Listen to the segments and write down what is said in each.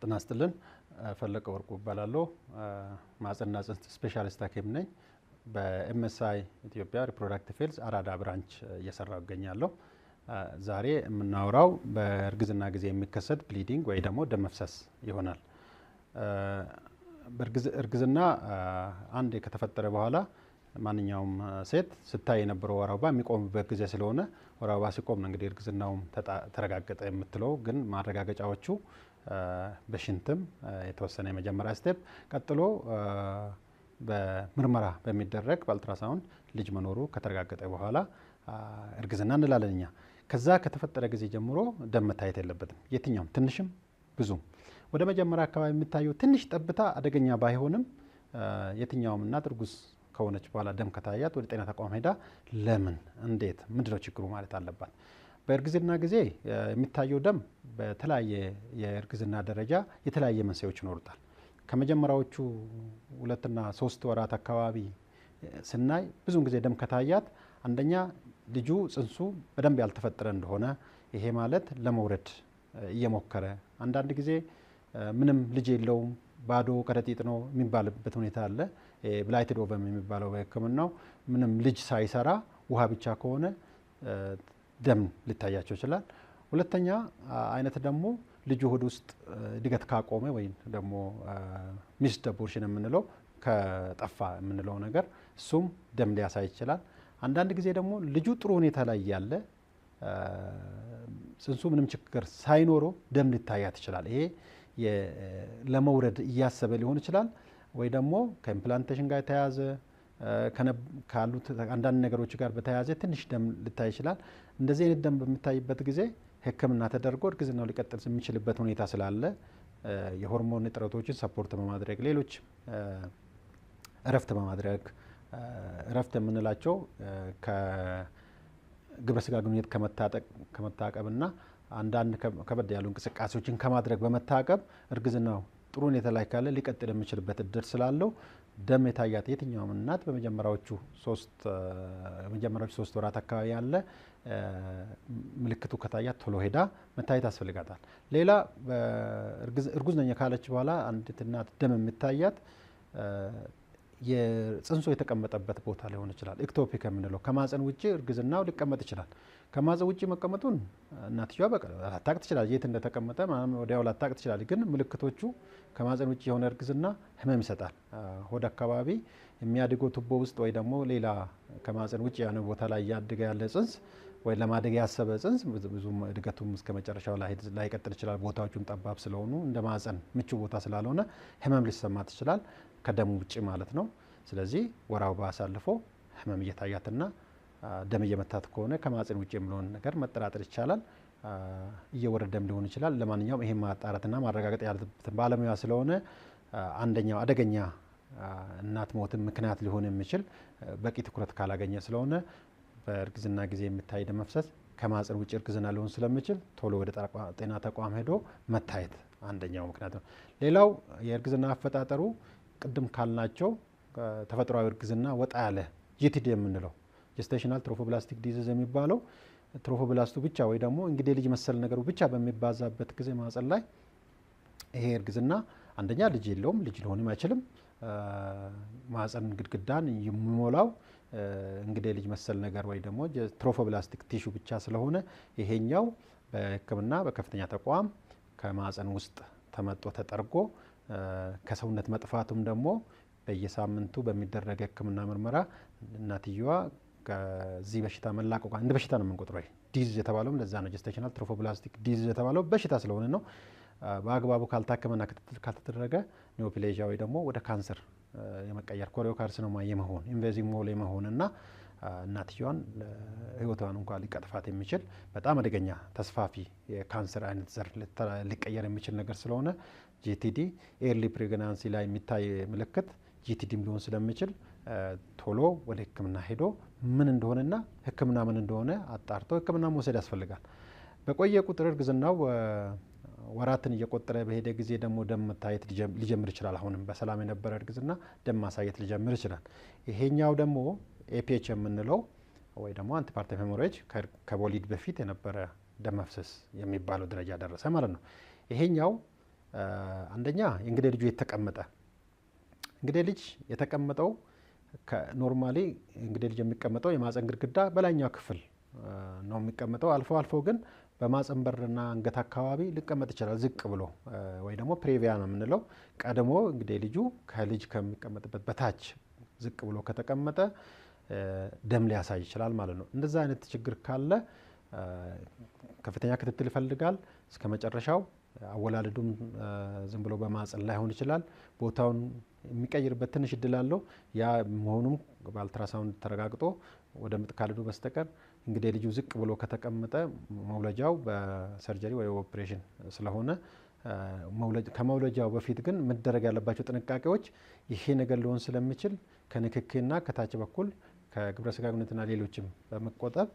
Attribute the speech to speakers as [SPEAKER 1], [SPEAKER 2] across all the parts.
[SPEAKER 1] ጤና ይስጥልን። ፈለቀ ወርቁ እባላለሁ። ማህጸንና ጽንስ ስፔሻሊስት ሐኪም ነኝ። በ MSI ኢትዮጵያ Reproductive Health አራዳ branch እየሰራሁ እገኛለሁ። ዛሬ የምናወራው በእርግዝና ጊዜ የሚከሰት bleeding ወይ ደግሞ ደም መፍሰስ ይሆናል። እርግዝና አንዴ ከተፈጠረ በኋላ ማንኛውም ሴት ስታይ የነበረው ወር አበባ የሚቆምበት ጊዜ ስለሆነ፣ ወር አበባ ሲቆም ነው እንግዲህ እርግዝናውም ተረጋገጠ የምትለው። ግን ማረጋገጫዎቹ በሽንትም የተወሰነ የመጀመሪያ step፣ ቀጥሎ በምርመራ በሚደረግ በአልትራሳውንድ ልጅ መኖሩ ከተረጋገጠ በኋላ እርግዝና እንላለን እኛ። ከዛ ከተፈጠረ ጊዜ ጀምሮ ደም መታየት የለበትም፣ የትኛውም ትንሽም ብዙም። ወደ መጀመሪያ አካባቢ የሚታየው ትንሽ ጠብታ አደገኛ ባይሆንም፣ የትኛውም እናት እርጉዝ ከሆነች በኋላ ደም ከታያት ወደ ጤና ተቋም ሄዳ ለምን፣ እንዴት፣ ምንድነው ችግሩ ማለት አለባት። በእርግዝና ጊዜ የሚታየው ደም በተለያየ የእርግዝና ደረጃ የተለያየ መንስኤዎች ይኖሩታል። ከመጀመሪያዎቹ 2ና 3 ወራት አካባቢ ስናይ ብዙውን ጊዜ ደም ከታያት አንደኛ ልጁ ጽንሱ በደንብ ያልተፈጠረ እንደሆነ፣ ይሄ ማለት ለመውረድ እየሞከረ፣ አንዳንድ ጊዜ ምንም ልጅ የለውም፣ ባዶ ከረጢት ነው የሚባልበት ሁኔታ አለ። Blighted ovum የሚባለው በሕክምናው ምንም ልጅ ሳይሰራ ውሃ ብቻ ከሆነ ደም ሊታያቸው ይችላል። ሁለተኛ አይነት ደግሞ ልጁ ሆድ ውስጥ እድገት ካቆመ ወይም ደግሞ missed abortion የምንለው፣ ከጠፋ የምንለው ነገር፣ እሱም ደም ሊያሳይ ይችላል። አንዳንድ ጊዜ ደግሞ ልጁ ጥሩ ሁኔታ ላይ ያለ፣ ጽንሱ ምንም ችግር ሳይኖረው ደም ሊታያት ይችላል። ይሄ ለመውረድ እያሰበ ሊሆን ይችላል ወይ ደግሞ ከ implantation ጋር የተያያዘ ካሉት አንዳንድ ነገሮች ጋር በተያያዘ ትንሽ ደም ሊታይ ይችላል። እንደዚህ አይነት ደም በሚታይበት ጊዜ ሕክምና ተደርጎ እርግዝናው ሊቀጥል የሚችልበት ሁኔታ ስላለ፣ የሆርሞን እጥረቶችን support በማድረግ፣ ሌሎች እረፍት በማድረግ፣ እረፍት የምንላቸው ከግብረ ስጋ ግንኙነት ከመታቀብና አንዳንድ ከበድ ያሉ እንቅስቃሴዎችን ከማድረግ በመታቀብ፣ እርግዝናው ጥሩ ሁኔታ ላይ ካለ ሊቀጥል የሚችልበት እድል ስላለው፣ ደም የታያት የትኛውም እናት በመጀመሪያዎቹ 3 ወራት አካባቢ ያለ ምልክቱ ከታያት ቶሎ ሄዳ መታየት ያስፈልጋታል። ሌላ እርጉዝ ነኝ ካለች በኋላ አንዲት እናት ደም የሚታያት የጽንሱ የተቀመጠበት ቦታ ሊሆን ይችላል። Ectopic የምንለው ከማህፀን ውጭ እርግዝናው ሊቀመጥ ይችላል። ከማህፀን ውጭ መቀመጡን እናትየዋ ላታውቅ ትችላለች። የት እንደተቀመጠ ወዲያው ላታውቅ ትችላለች። ግን ምልክቶቹ ከማህፀን ውጭ የሆነ እርግዝና ህመም ይሰጣል። ሆድ አካባቢ የሚያድገው ቱቦ ውስጥ ወይ ደግሞ ሌላ ከማህፀን ውጭ የሆነ ቦታ ላይ እያደገ ያለ ጽንስ ወይ ለማደግ ያሰበ ጽንስ ብዙም እድገቱም እስከ መጨረሻው ላይቀጥል ይችላል። ቦታዎቹም ጠባብ ስለሆኑ፣ እንደ ማህፀን ምቹ ቦታ ስላልሆነ ህመም ሊሰማት ይችላል። ከደሙ ውጭ ማለት ነው። ስለዚህ ወር አበባ አሳልፎ ህመም እየታያትና ደም እየመታት ከሆነ ከማህፀን ውጭ የሚለውን ነገር መጠራጠር ይቻላል። እየወረደም ሊሆን ይችላል። ለማንኛውም ይሄን ማጣራትና ማረጋገጥ ያለበት ባለሙያ ስለሆነ፣ አንደኛው አደገኛ እናት ሞትን ምክንያት ሊሆን የሚችል በቂ ትኩረት ካላገኘ ስለሆነ፣ በእርግዝና ጊዜ የሚታይ ደም መፍሰስ ከማህፀን ውጭ እርግዝና ሊሆን ስለሚችል ቶሎ ወደ ጤና ተቋም ሄዶ መታየት አንደኛው ምክንያት ነው። ሌላው የእርግዝና አፈጣጠሩ ቅድም ካልናቸው ተፈጥሯዊ እርግዝና ወጣ ያለ GTD የምንለው፣ gestational trophoblastic disease የሚባለው፣ trophoblast ኡ ብቻ ወይ ደግሞ እንግዴ ልጅ መሰል ነገሩ ብቻ በሚባዛበት ጊዜ ማህፀን ላይ፣ ይሄ እርግዝና አንደኛ ልጅ የለውም፣ ልጅ ሊሆንም አይችልም። ማህፀን ግድግዳን የሚሞላው እንግዴ ልጅ መሰል ነገር ወይ ደግሞ trophoblastic tissue ብቻ ስለሆነ፣ ይሄኛው በሕክምና በከፍተኛ ተቋም ከማህፀን ውስጥ ተመጦ ተጠርጎ፣ ከሰውነት መጥፋቱም ደግሞ በየሳምንቱ በሚደረግ የሕክምና ምርመራ እናትየዋ ከዚህ በሽታ መላቀቋ፣ እንደ በሽታ ነው የምንቆጥረው። Disease የተባለውም ለዛ ነው። Gestational trophoblastic disease የተባለው በሽታ ስለሆነ ነው። በአግባቡ ካልታከመና ክትትል ካልተደረገ neoplasia ወይ ደግሞ ወደ ካንሰር የመቀየር፣ choriocarcinoma የመሆን፣ invasive mole የመሆን እና እናትየዋን ህይወቷን እንኳ ሊቀጥፋት የሚችል በጣም አደገኛ ተስፋፊ የካንሰር አይነት ዘር ሊቀየር የሚችል ነገር ስለሆነ፣ GTD early pregnancy ላይ የሚታይ ምልክት GTD ም ሊሆን ስለሚችል ቶሎ ወደ ሕክምና ሄዶ ምን እንደሆነና ሕክምና ምን እንደሆነ አጣርቶ ሕክምና መውሰድ ያስፈልጋል። በቆየ ቁጥር፣ እርግዝናው ወራትን እየቆጠረ በሄደ ጊዜ ደግሞ ደም መታየት ሊጀምር ይችላል። አሁንም በሰላም የነበረ እርግዝና ደም ማሳየት ሊጀምር ይችላል። ይሄኛው ደግሞ APH የምንለው ወይ ደግሞ antepartum hemorrhage፣ ከወሊድ በፊት የነበረ ደም መፍሰስ የሚባለው ደረጃ ደረሰ ማለት ነው። ይሄኛው አንደኛ እንግዴ ልጁ የተቀመጠ እንግዴ ልጅ የተቀመጠው normally እንግዴ ልጅ የሚቀመጠው የማህፀን ግድግዳ በላይኛው ክፍል ነው የሚቀመጠው። አልፎ አልፎ ግን በማህፀን በርና አንገት አካባቢ ሊቀመጥ ይችላል፣ ዝቅ ብሎ ወይ ደግሞ previa ነው የምንለው። ቀድሞ እንግዴ ልጁ ከልጅ ከሚቀመጥበት በታች ዝቅ ብሎ ከተቀመጠ ደም ሊያሳይ ይችላል ማለት ነው። እንደዛ አይነት ችግር ካለ ከፍተኛ ክትትል ይፈልጋል እስከ መጨረሻው። አወላለዱም ዝም ብሎ በማህፀን ላይሆን ይችላል። ቦታውን የሚቀይርበት ትንሽ እድል አለው። ያ መሆኑም በአልትራሳውንድ ተረጋግጦ ወደ ምጥ ካልሄዱ በስተቀር እንግዴ ልጁ ዝቅ ብሎ ከተቀመጠ መውለጃው በ surgery ወይ ኦፕሬሽን ስለሆነ ከመውለጃው በፊት ግን መደረግ ያለባቸው ጥንቃቄዎች ይሄ ነገር ሊሆን ስለሚችል ከንክኪና ከታች በኩል ከግብረ ስጋ ግንኙነትና ሌሎችም በመቆጠብ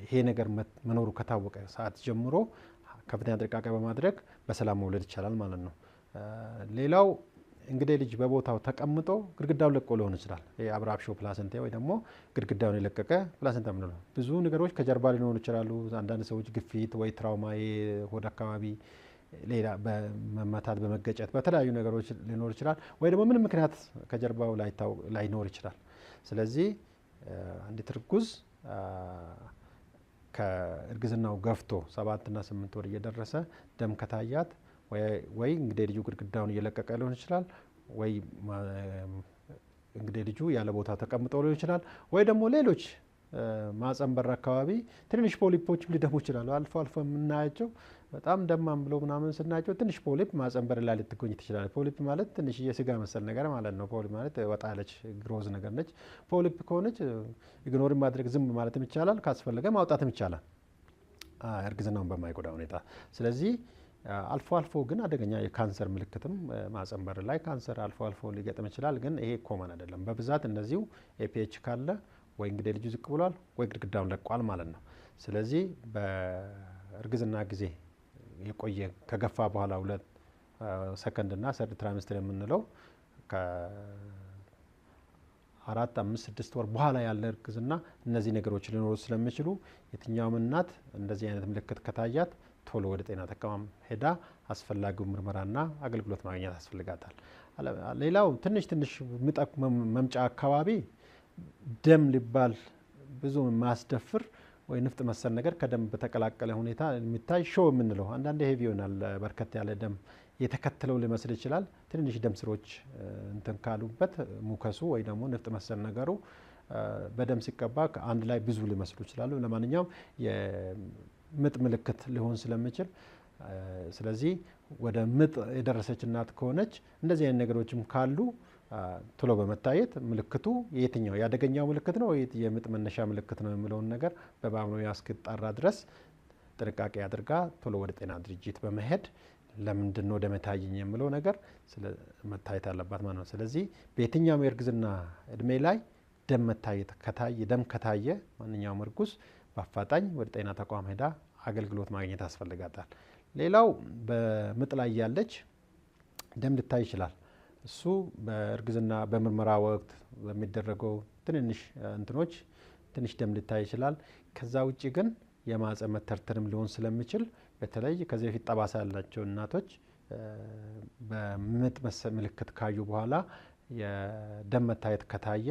[SPEAKER 1] ይሄ ነገር መኖሩ ከታወቀ ሰዓት ጀምሮ ከፍተኛ ጥንቃቄ በማድረግ በሰላም መውለድ ይቻላል ማለት ነው። ሌላው እንግዴ ልጅ በቦታው ተቀምጦ ግድግዳውን ለቆ ሊሆን ይችላል። Abruptio placenta ወይ ደግሞ ግድግዳውን የለቀቀ placenta የምንለው ብዙ ነገሮች ከጀርባ ሊኖሩ ይችላሉ። አንዳንድ ሰዎች ግፊት ወይ trauma፣ የሆድ አካባቢ ሌላ በመመታት በመገጨት በተለያዩ ነገሮች ሊኖር ይችላል። ወይ ደግሞ ምንም ምክንያት ከጀርባው ላይኖር ይችላል። ስለዚህ አንዲት እርጉዝ ከእርግዝናው ገፍቶ 7ና 8 ወር እየደረሰ ደም ከታያት ወይ እንግዴ ልጁ ግድግዳውን እየለቀቀ ሊሆን ይችላል፣ ወይ እንግዴ ልጁ ያለ ቦታ ተቀምጦ ሊሆን ይችላል፣ ወይ ደግሞ ሌሎች ማህፀን በር አካባቢ ትንንሽ polyp ኦችም ሊደሙ ይችላሉ። አልፎ አልፎ የምናያቸው በጣም ደማም ብሎ ምናምን ስናያቸው ትንሽ polyp ማህፀን በር ላይ ልትገኝ ትችላለች። Polyp ማለት ትንሽ የስጋ መሰል ነገር ማለት ነው። Polyp ማለት ወጣ ያለች growth ነገር ነች። Polyp ከሆነች ignore ማድረግ ዝም ማለትም ይቻላል፣ ካስፈለገ ማውጣትም ይቻላል፣ እርግዝናውን በማይጎዳ ሁኔታ። ስለዚህ አልፎ አልፎ ግን አደገኛ የካንሰር ምልክትም ማህፀን በር ላይ ካንሰር አልፎ አልፎ ሊገጥም ይችላል። ግን ይሄ common አይደለም። በብዛት እነዚሁ APH ካለ ወይ እንግዴ ልጁ ዝቅ ብሏል ወይ ግድግዳውን ለቋል ማለት ነው። ስለዚህ በእርግዝና ጊዜ የቆየ ከገፋ በኋላ 2 ሰከንድ እና third trimester የምንለው ከ4፣ 5፣ 6 ወር በኋላ ያለ እርግዝና እነዚህ ነገሮች ሊኖሩ ስለሚችሉ የትኛውም እናት እንደዚህ አይነት ምልክት ከታያት ቶሎ ወደ ጤና ተቋም ሄዳ አስፈላጊው ምርመራና አገልግሎት ማግኘት ያስፈልጋታል። ሌላው ትንሽ ትንሽ ምጥ መምጫ አካባቢ ደም ሊባል ብዙ የማያስደፍር ወይ ንፍጥ መሰል ነገር ከደም በተቀላቀለ ሁኔታ የሚታይ show የምንለው አንዳንዴ heavy ይሆናል። በርከት ያለ ደም የተከተለው ሊመስል ይችላል። ትንንሽ ደም ስሮች እንትን ካሉበት mucus ኡ ወይ ደግሞ ንፍጥ መሰል ነገሩ በደም ሲቀባ አንድ ላይ ብዙ ሊመስሉ ይችላሉ። ለማንኛውም የምጥ ምልክት ሊሆን ስለሚችል ስለዚህ ወደ ምጥ የደረሰች እናት ከሆነች እንደዚህ አይነት ነገሮችም ካሉ ቶሎ በመታየት ምልክቱ የትኛው የአደገኛው ምልክት ነው ወይ የምጥ መነሻ ምልክት ነው የሚለውን ነገር በባለሙያ እስኪጣራ ድረስ ጥንቃቄ አድርጋ ቶሎ ወደ ጤና ድርጅት በመሄድ ለምንድን ነው ደም የታየኝ የሚለው ነገር መታየት አለባት ማለት ነው። ስለዚህ በየትኛውም የእርግዝና እድሜ ላይ ደም መታየት ከታየ ደም ከታየ ማንኛውም እርጉዝ በአፋጣኝ ወደ ጤና ተቋም ሄዳ አገልግሎት ማግኘት ያስፈልጋታል። ሌላው በምጥ ላይ ያለች ደም ሊታይ ይችላል። እሱ በእርግዝና በምርመራ ወቅት በሚደረገው ትንንሽ እንትኖች ትንሽ ደም ሊታይ ይችላል። ከዛ ውጭ ግን የማህፀን መተርተርም ሊሆን ስለሚችል በተለይ ከዚህ በፊት ጠባሳ ያላቸው እናቶች በምጥ ምልክት ካዩ በኋላ የደም መታየት ከታየ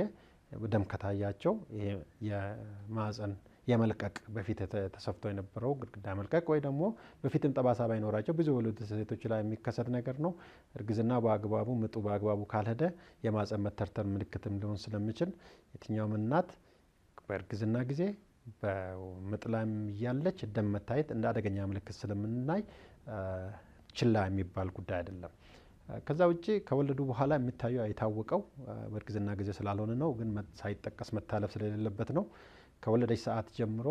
[SPEAKER 1] ደም ከታያቸው ይሄ የማህፀን የመልቀቅ በፊት ተሰፍቶ የነበረው ግድግዳ መልቀቅ ወይ ደግሞ በፊትም ጠባሳ ባይኖራቸው ብዙ የወለዱ ሴቶች ላይ የሚከሰት ነገር ነው። እርግዝና በአግባቡ ምጡ በአግባቡ ካልሄደ የማህፀን መተርተር ምልክትም ሊሆን ስለሚችል የትኛውም እናት በእርግዝና ጊዜ በምጥ ላይም እያለች ደም መታየት እንደ አደገኛ ምልክት ስለምናይ ችላ የሚባል ጉዳይ አይደለም። ከዛ ውጭ ከወለዱ በኋላ የሚታየው የታወቀው በእርግዝና ጊዜ ስላልሆነ ነው፣ ግን ሳይጠቀስ መታለፍ ስለሌለበት ነው። ከወለደች ሰዓት ጀምሮ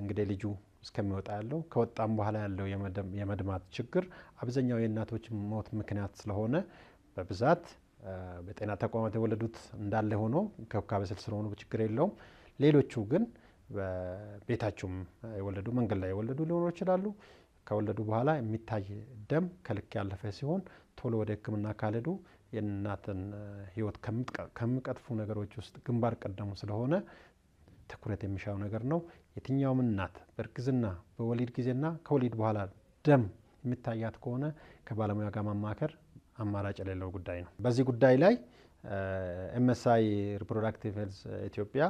[SPEAKER 1] እንግዲህ ልጁ እስከሚወጣ ያለው ከወጣም በኋላ ያለው የመድማት ችግር አብዛኛው የእናቶች ሞት ምክንያት ስለሆነ በብዛት በጤና ተቋማት የወለዱት እንዳለ ሆኖ እንክብካቤ ስል ስለሆኑ ችግር የለውም። ሌሎቹ ግን በቤታቸውም የወለዱ መንገድ ላይ የወለዱ ሊኖሩ ይችላሉ። ከወለዱ በኋላ የሚታይ ደም ከልክ ያለፈ ሲሆን ቶሎ ወደ ሕክምና ካልሄዱ የእናትን ሕይወት ከሚቀጥፉ ነገሮች ውስጥ ግንባር ቀደሙ ስለሆነ ትኩረት የሚሻው ነገር ነው። የትኛውም እናት በእርግዝና በወሊድ ጊዜና ከወሊድ በኋላ ደም የሚታያት ከሆነ ከባለሙያ ጋር ማማከር አማራጭ የሌለው ጉዳይ ነው። በዚህ ጉዳይ ላይ MSI Reproductive Health ኢትዮጵያ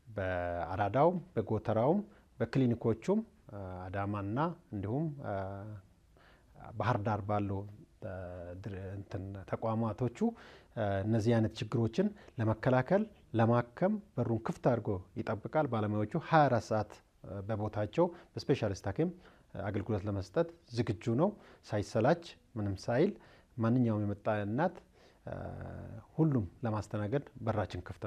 [SPEAKER 1] በአራዳውም በጎተራውም በክሊኒኮቹም አዳማና እንዲሁም ባህር ዳር ባሉ ተቋማቶቹ እነዚህ አይነት ችግሮችን ለመከላከል ለማከም በሩን ክፍት አድርጎ ይጠብቃል። ባለሙያዎቹ 24 ሰዓት በቦታቸው በ specialist ሐኪም አገልግሎት ለመስጠት ዝግጁ ነው። ሳይሰላች ምንም ሳይል ማንኛውም የመጣ እናት ሁሉም ለማስተናገድ በራችን ክፍት ነው።